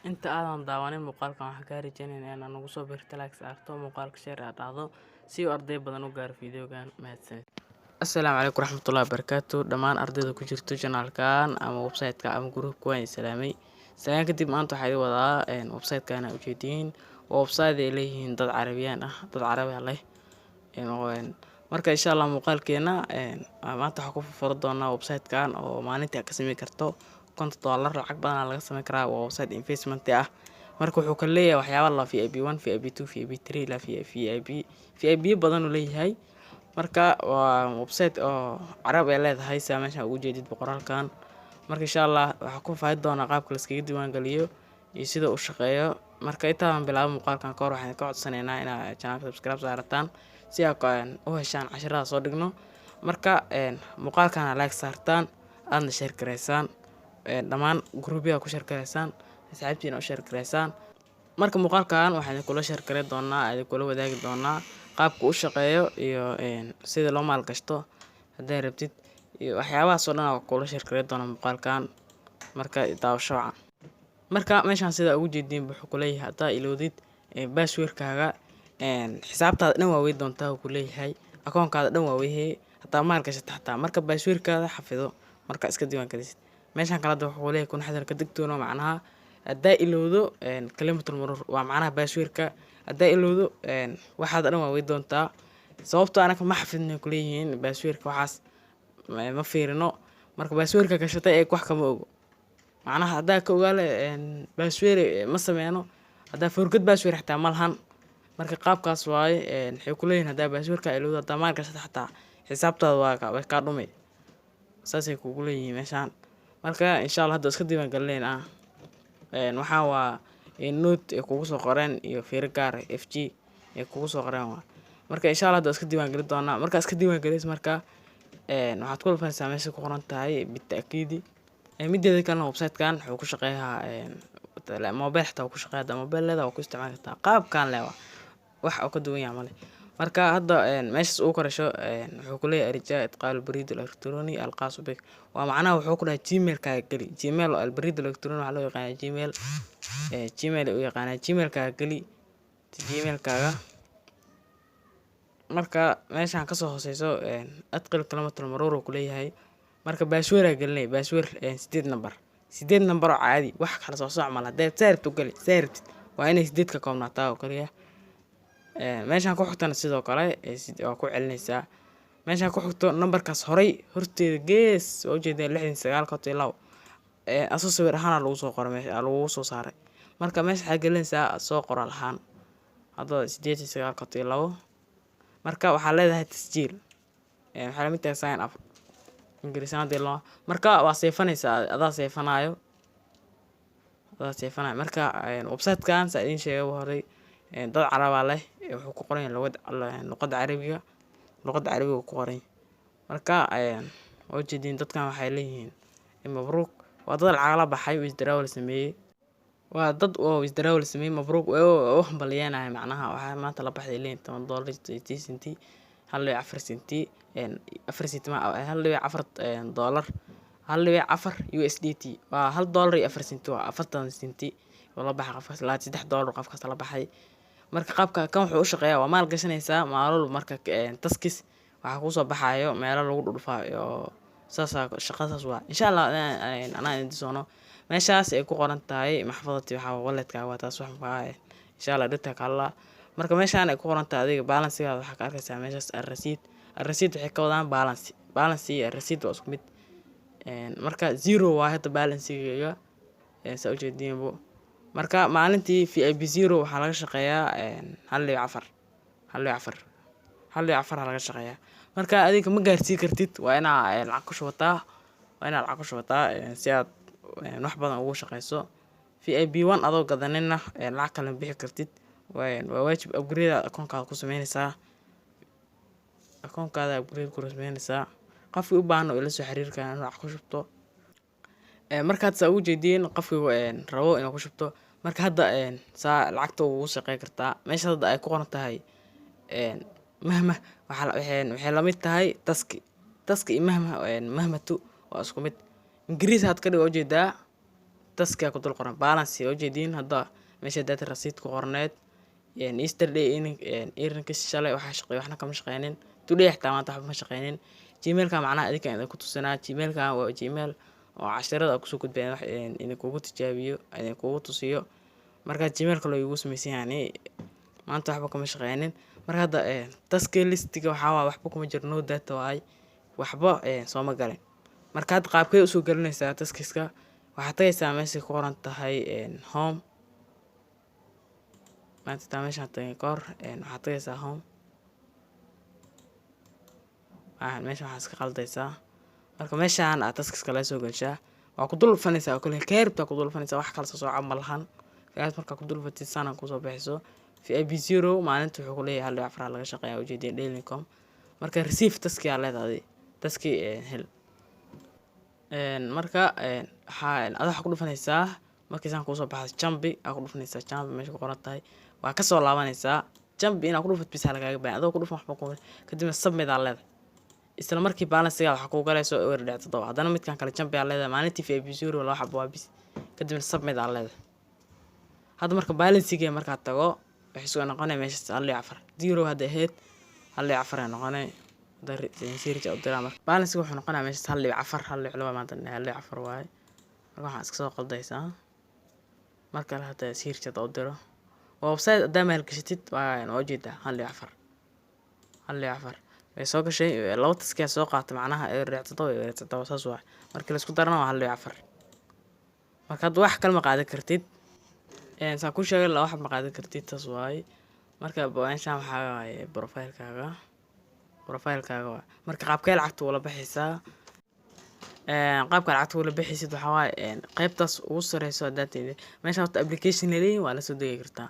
Inta aadan daawanin muuqaalkan, waxaan kaa rajeynaynaa inaad nagu soo biirto, like saarto muuqaalka, share aad dhahdo si uu arday badan u gaaro videogan. Mahadsanid. Assalaamu calaykum waraxmatullaahi wabarakaatu. Dhammaan ardayda ku jirto channelkan ama website-ka ama groupka, waan idin salaamay. Salaan kadib, maanta waxaa idin wadaa website-kan aa ujeediin. Waa website ay leeyihiin dad Carabiyaan ah, dad Carabi ah leh. Marka insha Allah muuqaalkeena maanta waxaa ku furo doonaa website-kan oo maalintii aad ka sameyn karto $50. Lacag badanaa laga sameyn karaa. Waa website investment ah. Marka wuxuu kala leeyahay waxyaaba la VIP 1, VIP 2, VIP 3 ilaa VIP VIP badan uu leeyahay. Marka waa website oo Carab ay leedahay, sida meeshan ugu jeedid boqoraalkan. Marka insha Allah waxaa ku faaidi doonaa qaabka la iskaga diiwaan geliyo iyo sida uu shaqeeyo. Marka intaadan bilaabin muuqaalkan kahor, waxaan ka codsanaynaa inaad channelka subscribe saarataan si aad u heshaan casharada soo dhigno. Marka muuqaalkana like saartaan, aadna share gareysaan, dhammaan groupyada ku share gareysaan, asxaabtiina u share gareysaan. Marka muuqaalkan waxaan idinkula share gareyn doonaa, idinkula wadaagi doonaa qaabka u shaqeeyo iyo sida loo maalgashto haddaa rabtid iyo waxyaabahaas oo dhan aa kula share gareyn doonaa muuqaalkan. Marka daawasho wacan. Marka meeshaan sida ugu jeediin, wuxuu kuleeyahay haddaa ilowdid passwordkaaga, xisaabtaada dhan waa wey doontaa uu kuleeyahay, akoonkaada dhan waa weyhee hataa maal gashata xataa. Marka passwordkaada xafido marka iska diiwaan gelisid. Meeshaan kale hadda wuxuu kuleeyahay kun xadar ka digtoono, macnaha haddaa ilowdo kalimatul muruur, waa macnaha passwordka haddaa ilowdo, waxaada dhan waa wey doontaa, sababtoo anaka ma xafidno kuleeyihiin passwordka, waxaas ma fiirino. Marka passwordka gashatay ee wax kama ogo, macnaha haddaa ka ogaale password ma sameyno, haddaa forget password xataa ma lahan. Marka qaabkaas waaye. Waxay kuleeyihin haddaa passwordka ilowdo, haddaa maal gashata xataa, xisaabtaada waa way kaa dhumay, saasay kugu leeyihiin meeshaan. Marka insha Allah hadda iska diiwaan gelineynaa. Waxaa waa note ay kugu soo qoreen iyo fiiro gaar ah FG ay kugu soo qoreen waa. Marka insha Allah hadda iska diiwaan gelin doonaa. Marka iska diiwaan gelis, marka waxaad ku dhufanaysaa meesha ku qoran tahay "bitaakiidi". Mideeda kalena, website-kan wuxuu ku shaqeeyaa mobile xitaa wuu ku shaqeeyaa. Hadda mobile leedahay, waa ku isticmaali kartaa. Qaabkan le waa wax oo ka duwan yahay male. Marka hadda meeshas ugu koreyso wuxuu ku leeyahay "رجاء إدخال البريد الإلكتروني الخاص بك". Waa macnaha wuxuu ku dhahay Gmail-kaaga geli. Gmail, البريد الإلكتروني waxaa loo yaqaanaa Gmail, Gmail u yaqaanaa. Gmail-kaaga geli, Gmail-kaaga. Marka meeshaan kasoo hooseyso "أدخل كلمة المرور" uu kuleeyahay. Marka password aa gelinay, password sideed number, 8 number oo caadi, wax kala soo sooc mala. Hadee saa rabtid u gali, saa rabtid, waa inay sideed ka koobnaataa oo kaliya. Meeshaan ku xigtana sidoo kale waa ku celinaysaa. Meeshaan ku xigto numberkaas horay horteeda gees waa ujeedaa, 69 52, asoo sawir ahaana lagu soo qoray, meesha lagugu soo saaray. Marka meesha waxaad gelinaysaa soo qoraal ahaan hadda 89 52. Marka waxaa leedahay "تسجيل". Waxaa lamid tahay "sign up" Ingiriis ahaan hadii loo. Marka waa seefanaysaa, adaa seefanaayo, adaa seefanayo. Marka website-kan, saa idiin sheegay horay, dad Carabaa leh. Wuxuu ku qoran yahay luqadda Carabiga, luqadda Carabiga uu ku qoran yahay. Marka waa ujeediin, dadkan waxay leeyihiin mabruuk. Waa dad lacag la baxay, withdrawal sameeyey. Waa dad oo withdrawal sameeyey, mabruuk u hambalyeynaya. Macnaha waxaa maanta la baxday leeyihin $10 80 senti, 1.4 senti, 4 senti ma 1.4 dollar, 1.4 USDT. Waa $1.04, waa 40 senti oo la baxay qofkaas. $23 qofkaas la baxay. Marka qaabka kan wuxuu u shaqeeyaa, waa maal gashanaysaa maalol. Marka tasks waxaa kusoo baxaayo meelo lagu dhudhufaayo, saasaa shaqadaas waa. Insha Allah anaa idin doono meeshaas ay ku qoran tahay "محفظتي". Waxaa walletkaaga waa taas, wax maxaa insha Allah dhigta kala. Marka meeshaan ay ku qoran tahay adiga balance-igaada, waxaa ka arkaysaa meeshaas "الرصيد". الرصيد waxay ka wadaan balance. Balance iyo الرصيد waa isku mid. Marka zero waa hadda balance-igayga, saa ujeediinbo. Marka maalintii VIP 0 waxaa laga shaqeeyaa 1.4, 1.4, 1.4 aa laga shaqeeyaa. Marka adiga ma gaarsii kartid, waa inaa lacag ku shubataa, waa inaad lacag ku shubataa si aad wax badan ugu shaqeyso. VIP 1 adoo gadanina lacag kale ma bixi kartid. Waa waajib, upgrade akoonkaada ku sameynaysaa, akoonkaada upgrade ku sameynaysaa. Qofkii u baahan oo ila soo xiriiri karaa inuu lacag ku shubto. Markaad saa ugu jeediin, qofkii rabo inuu ku shubto, marka hadda saa lacagta ugu shaqey kartaa. Meesha hadda ay ku qoran tahay "مهمة", waxaa waxay lamid tahay task. Task iyo مهمة, مهمة waa isku mid. Ingiriis had ka dhigo ujeedaa. Task-iga ku dul qoran balance oo ujeediin. Hadda meesha data receipt ku qorneed yesterday earnings, shalay waxaa shaqeey, waxna kama shaqeynin. Today xitaa maanta waxba ma shaqeynin. Gmailka macnaha idinka idin ku tusinaa. Gmailka waa Gmail oo casharada kusoo gudbeen, wax idinkugu tijaabiyo, idinkugu tusiyo. Marka Gmailka loo igu sameysan yani maanta waxba kama shaqeynin. Marka hadda task listiga waxaa waa waxba kuma jiro, no data waay, waxba sooma galin. Marka hadda qaabkee usoo gelinaysaa taskiska? Waxaad tagaysaa meesha ku qoran tahay home. Maanta taa meeshaan tagay kahor, waxaad tagaysaa home. Meesha waxaa iska qaldaysaa. Marka meeshaan aad taskiska laga soo gelshaa, waa ku dul dhufanaysaa oo kale keeribtaa ku dul dhufanaysaa, wax kale soo sooca ma lahan. Kaas markaa ku dul dhufatid, sana kusoo bixiso VIP 0. Maalinta wuxuu kuleeyahay 1.4 laga shaqeeyaa, ujeedin daily income. Marka receive task aa leedahay, task-i hel. Marka waxaa ada waxaa ku dhufanaysaa markii saan kuusoo baxdo jump aa ku dhufanaysaa. Jump meesha ku qoran tahay waa kasoo laabanaysaa. Jump inaa ku dhufat bisa lagaaga baahan, adoo ku dhufan waxba ku kadibna submit aa leedahay. Isla markii balancega waxaa kuu galayso 0.7. Haddana midkan kale jump aa leedahay. Maalintii VIP 0 laba xabo waa bis, kadibna submit aa leedahay. Hadda marka balancega markaa tago, waxay soo noqonaya meeshaas 1.4. 0 hadda ahayd, 1.4 ay noqonay. Hadda search u diraa, marka balancega wuxuu noqonayaa meeshaas 1.4, 1.2. Maanta 1.4 waaye. Marka waxaan iska soo qaldaysaa mar kale. Hadda search hadda u diro, waa website haddaa maalgashatid, waa ujeedaa 1.4, 1.4 way soo gashay. Laba task-iyaa soo qaatay, macnaha 0.7, 0.7, saas waay. Markii laisku darana waa 1.4. Marka hadda wax kale ma qaadan kartid, saan kuu sheegay, laba xab ma qaadan kartid, taas waaye. Marka meeshaan waxaa waaye profilekaaga, profilekaaga waay. Marka qaabkee lacagta ula baxaysaa? Qaabka lacagta ula baxaysid waxaa waaye qaybtaas ugu sareyso. Haddaad tihid meeshaan horta application laleeyihin, waa lasoo degi kartaa.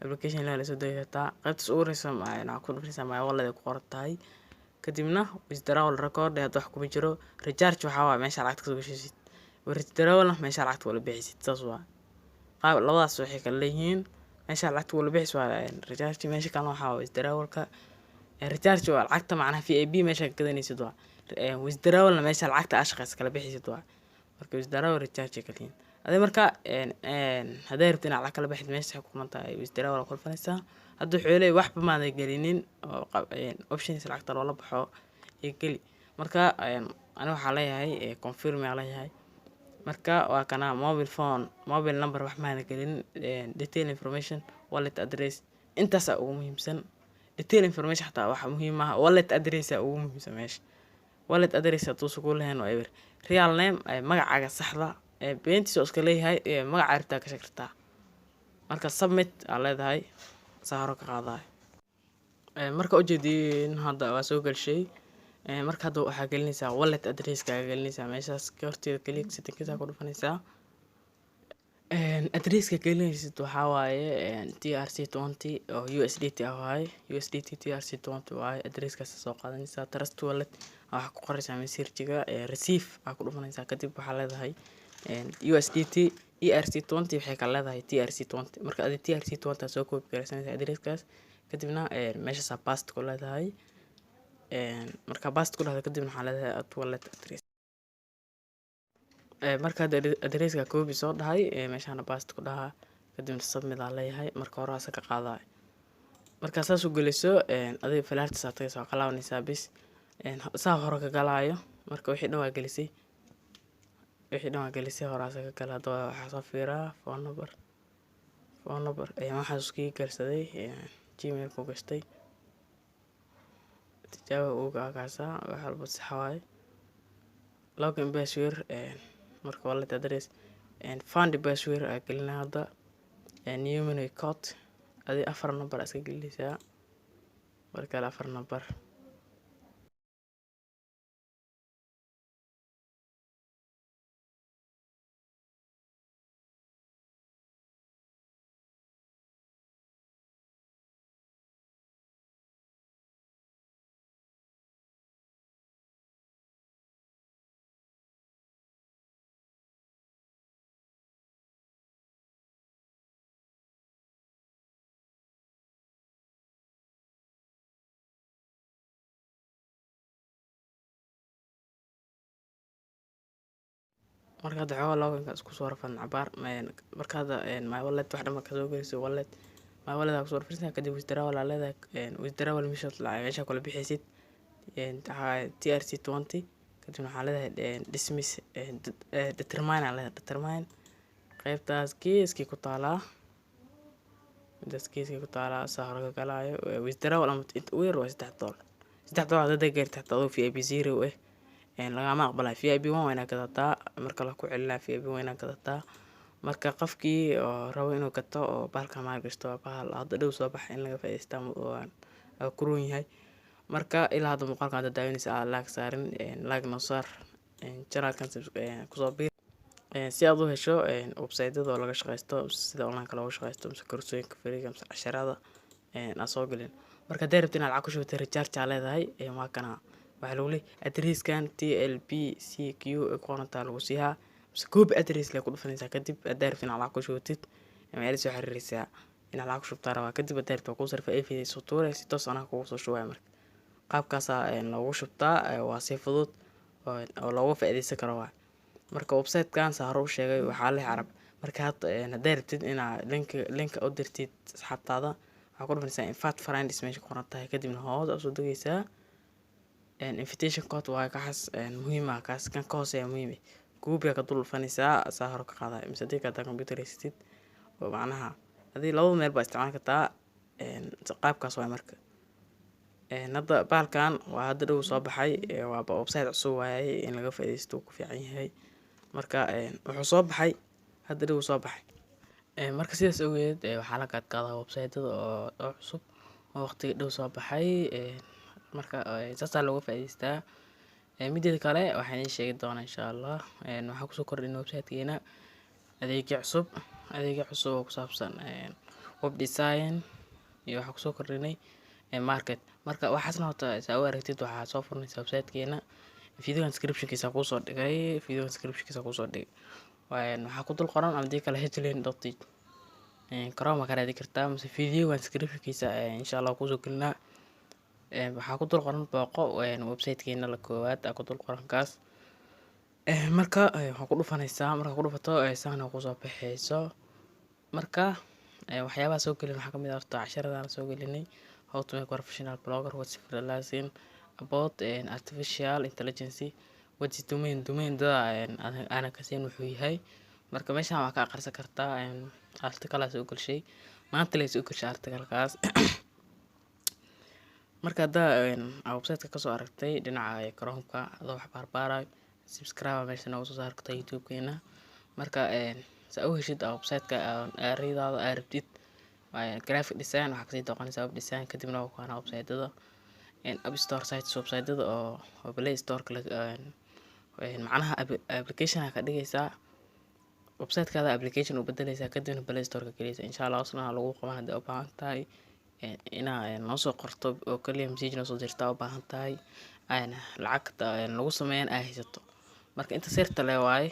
Application waa lasoo degi kartaa. Qaybtaas ugu horeyso waxaa ku dhufanaysaa my wallet ay ku qoran tahay, kadibna withdrawal record. Hadda wax kuma jiro. Recharge waxaa waaye meesha lacagta kasoo gashaysid, withdrawal meesha lacagta ula bixaysid, saas waa qaab. Labadaas waxay kala leeyihiin: meesha lacagta ula bixis waa recharge, meesha kalena waxaa waa withdrawalka. Recharge waa lacagta macnaha VIP meesha ka gadanaysid waa, withdrawalna meesha lacagta aa shaqeysa kala bixaysid waa. Marka withdrawal, recharge ay kala yihiin. Adi marka hadday rabtid inaad lacag kala baxid, meesha waxay ku qoran tahay withdrawal aa ku dhufanaysaa. Hadda wuxuu leeyahay waxba maadan gelinin oo options lacagta loola baxo iyo geli. Marka ani waxaa leeyahay confirm aa leeyahay. Marka waa kana mobile phone, mobile number, wax maadan gelinin. Detail information, wallet address, intaasaa ugu muhiimsan. Detail information xataa waxa muhiim ah wallet address aa ugu muhiimsan. Meesha wallet address haduusan ku lahayn waa eber. Real name, magacaaga saxda, beentiisa oo iska leeyahay, magaca rabtaa gashan kartaa. Marka submit aa leedahay, saa hore ka qaadaay. Marka ujeediin hadda waa soo gelshay. Marka hadda waxaa gelinaysaa wallet addresskaaga, gelinaysaa meeshaas ka horteeda. Kaliya settingkiisa ku dhufanaysaa. Addresska gelinaysid waxaa waaye TRC 20 oo USDT ah waaye, USDT TRC 20 waaye. Addresskaas soo qaadanaysaa, Trust Wallet waxaa ku qoraysaa message-ga, receive aa ku dhufanaysaa. Kadib waxaa leedahay USDT ERC 20, waxay kala leedahay TRC 20. Marka adi TRC 20 aa soo copy garaysanaysaa addresskaas, kadibna meeshaasaa paste ku leedahay. Marka paste ku dhahdo, kadibna waxaa leedahay add wallet address. Marka hadda addresska copy soo dhahay, meeshaana paste ku dhahaa, kadibna submit aa leeyahay. Marka hore asa ka qaadaay. Marka saas u geliso, adiga falaartiisa tagaysa, waa ka laabanaysaa bis, saa hore ka galaayo. Marka wixii dhan waa gelisay, wixii dhan waa gelisay, horaasa ka gala. Hadda waxaa soo fiiraa phone number, phone number waxaa iskaga galsaday Gmail ku gashtay tijaabo uga kaasa, wax walba sax waaye. Login password, marka wallet address, fund password aa gelinaa hadda, numeric code. Adi afar number aa iska gelinaysaa, mar kale afar number. Marka hadda xoogaa loginka isku soo rafan cabaar. Marka hadda my wallet wax dhan kasoo gelayso, wallet, my wallet aa kusoo rafanaysaa. Kadib withdrawal aa leedahay. Withdrawal meesha meesha kula bixaysid TRC20. Kadibna waxaa leedahay dismiss, determine aa leedahay. Determine qaybtaas geeskii ku taalaa, midaas geeskii ku taalaa saa hore ka galaayo. Withdrawal ama inta ugu yar waa $3. $3 haddaad gaartid, xataa adoo VIP 0 eh lagama aqbalayo. VIP 1 waa inaad gadataa. Marka la ku celinaya, VIP 1 waa inaad gadataa. Marka qofkii oo rabo inuu gato oo bahalka maal gashto, waa bahal hadda dhow soo baxay, in laga faa'iidaysta waa ku roon yahay. Marka ilaa hadda muuqaalkan hadda daawanaysa aad like saarin, like noo saar, channelkan kusoo biir si aad u hesho website-yada oo laga shaqeysto, sida online-ka looga shaqeysto, mise koorsooyinka free-ga, mise casharada aan soo gelin. Marka hadday rabto inaad lacag ku shubatay, recharge aa leedahay. Waa kana, waxaa lagu leeyahay addresskan TLBCQ ay ku qorantaa lagu siiyaa, mise copy address lee ku dhufanaysaa. Kadib hadday rabto inaad lacag ku shubatid, ma soo xiriiraysaa inaad lacag ku shubtaa rabaa. Kadib hadday rabto, waa kuu sarfa AV soo tuuray, si toos anaa kugu soo shubaya. Marka qaabkaasaa loogu shubtaa, waa si fudud oo looga faa'iideysan karo waay. Marka website-kan saa hore u sheegay waxaa leh Carab. Marka hadda hadday rabtid inaad linka u dirtid asxaabtaada, waxaa ku dhufanaysaa invite friends meesha ku qoran tahay. Kadibna hoos aa usoo degaysaa. Invitation code waa kaxas muhiim ah, kaas kan ka hooseeya muhiim ah. Copy ka dul dhufanaysaa, saa hore ka qaadaya, mise haddii kale computer haysatid oo macnaha adii labada meel baa isticmaali kartaa. Qaabkaas waay. Marka hadda bahalkan waa hadda dhow soo baxay, waaba website cusub waaye, in laga faa'iidaysto ku fiican yahay. Marka wuxuu soo baxay hadda dhow soo baxay. Marka sidaas awgeed waxaa la gaadgaadaa website-yada oo cusub oo waqtiga dhow soo baxay. Marka saasaa looga faa'iidaystaa. Mideeda kale waxaan idiin sheegi doonaa insha Allah, waxaan kusoo kordhinay website-keena adeegyo cusub oo ku saabsan web design iyo waxaan kusoo kordhinay market. Marka waxaasna horta saa u aragtid, waxaa soo furanaysa website-keena. Video description-kiisa kuusoo dhigay, video description-kiisa kuusoo dhigay. Waxaa ku dul qoran, ama hadii kale hlane.tech Chrome ka raadi kartaa, mise video description-kiisa insha Allah kuusoo gelinaa. Waxaa ku dul qoran booqo website-keena la koowaad aa ku dul qoran kaas. Marka waxaa ku dhufanaysaa, markaa ku dhufato saana kusoo baxayso. Marka waxyaabaha soo gelin waxaa kamid ah horta casharadaan soo gelinay: how to make professional blogger, what's freelancing, about artificial intelligence, what is domain, domain dada aanan kasayn wuxuu yahay. Marka meeshan waa ka akhrisan kartaa. Article aa soo gelshay maanta, lay soo gelshay articlekaas. Marka haddaa website-ka kasoo aragtay dhinaca Chrome-ka adoo wax baarbaarayo, subscribe meesha nooga soo saari kartaa YouTube-keena. Marka saa u heshid website-ka ereyadaada aa rabtid, graphic design, waxaa kasii dooqanaysaa web design. Kadibna waa kuwaana website-yada app store sites, website-yada oo Play Store-ka, macnaha application aa ka dhigaysaa website-kaada, application u bedeleysaa, kadibna Play Store-ka geliysaa. Insha Allah hoosna lagu qaban. Haddii u baahan tahay inaa noo soo qorto oo kaliya message noo soo dirtaa u baahan tahay, lacagta lagu sameeyan aa haysato. Marka inta sirta le waaye,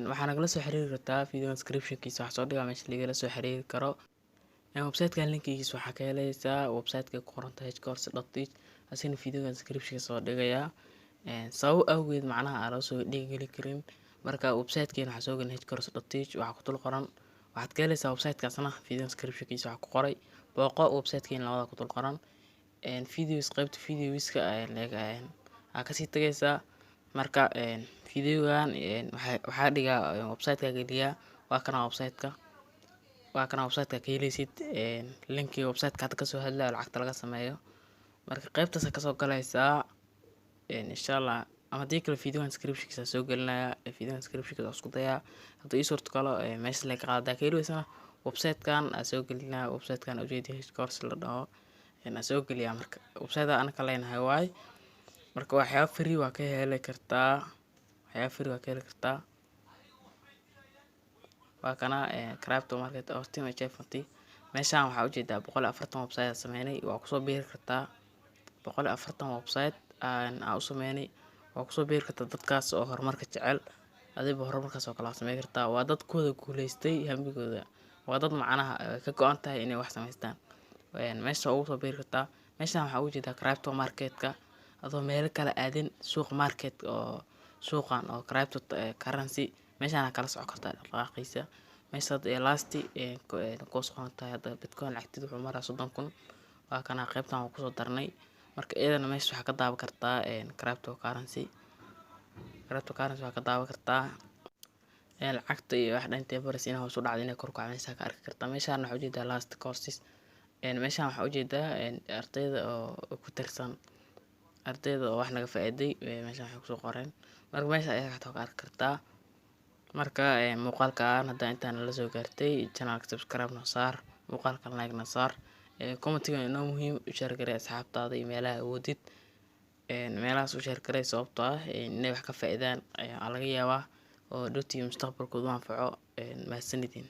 waxaa nagala soo xiriiri kartaa video description-kiisa, waxaa soo dhigaa meesha lagala soo xiriiri karo. Website-kan linkigiisa waxaa ka heleysaa website-ka ku qoran tahay hcourse.tech, asigana video description soo dhigayaa. Sabab awgeed macnaha aan loo soo dhigeli karin. Marka website-keena waxaa soo gelin hcourse.tech, waxaa ku dul qoran, waxaad ka heleysaa website-kaasna video description-kiisa. Waxaa ku qoray booqo website-keena, labada ku dul qoran videos, qaybta videoska aa kasii tagaysaa. Marka videogan waxaa dhigaa website-ka geliyaa. Waa kana website-ka, waa kana website-ka ka heleysid linkiga website-ka hadda kasoo hadlayo lacagta laga sameeyo. Marka qaybtaas kasoo galaysaa insha Allah, ama haddii kale video description-kiisa soo gelinaya. Video description-kiisa isku dayaa hadduu ii suurto galo meesha laga qaada. Ka heli weysana website-kan aa soo gelinaya, website-kan ujeedi hcourse la dhaho aa soo geliyaa. Marka website anaka leenahay waay. Marka waxyaaba free waa ka heli kartaa, waxyaaba free waa ka heli kartaa. Waa kana crypto market or team achievement. Meeshaan waxaa ujeedaa 140 website aan sameynay, waa kusoo biiri kartaa. 140 website aan u sameynay, waa kusoo biiri kartaa. Dadkaas oo horumarka jecel, adiba horumarkaas oo kale waa sameyn kartaa. Waa dad kuwada guuleystay hamigooda, waa dad macnaha ka go-an tahay inay wax sameystaan. Meesha ugu soo biiri kartaa. Meeshaan waxaa ujeedaa crypto marketka, adoo meelo kala aadin, suuqa market oo Suuqan oo crypto currency meeshaan kala socon kartaa dhaqdhaqaaqiisa. Meesha hadda ee last kuus qoran tahay, hadda Bitcoin lacagteeda wuxuu maraa 30,000. Waa kana qaybtan waan kusoo darnay. Marka iyadana meesha waxaa ka daawan kartaa crypto currency. Crypto currency waxaa ka daawan kartaa lacagta iyo wax dhan intee baris, inay hoos u dhacdo, inay kor u kacdo, meesha ka arki kartaa. Meeshaan waxaa ujeedaa last courses. Meeshaan waxaa ujeedaa ardayda oo ku tirsan, ardayda oo wax naga faa'iiday, meeshaan waxay kusoo qoreen. Marka meesha ayaa xataa ka arki kartaa. Marka muuqaalkan hadda intaan nala soo gaartay, channelka subscribe noo saar, muuqaalkan like na saar, commentiga inoo muhiim. U share garee asxaabtaada iyo meelaha awoodid, meelahaas u share garee, sababtoo ah inay wax ka faa'iidaan ayaa laga yaabaa oo dhowtii mustaqbalkooda u anfaco. Mahadsanidin.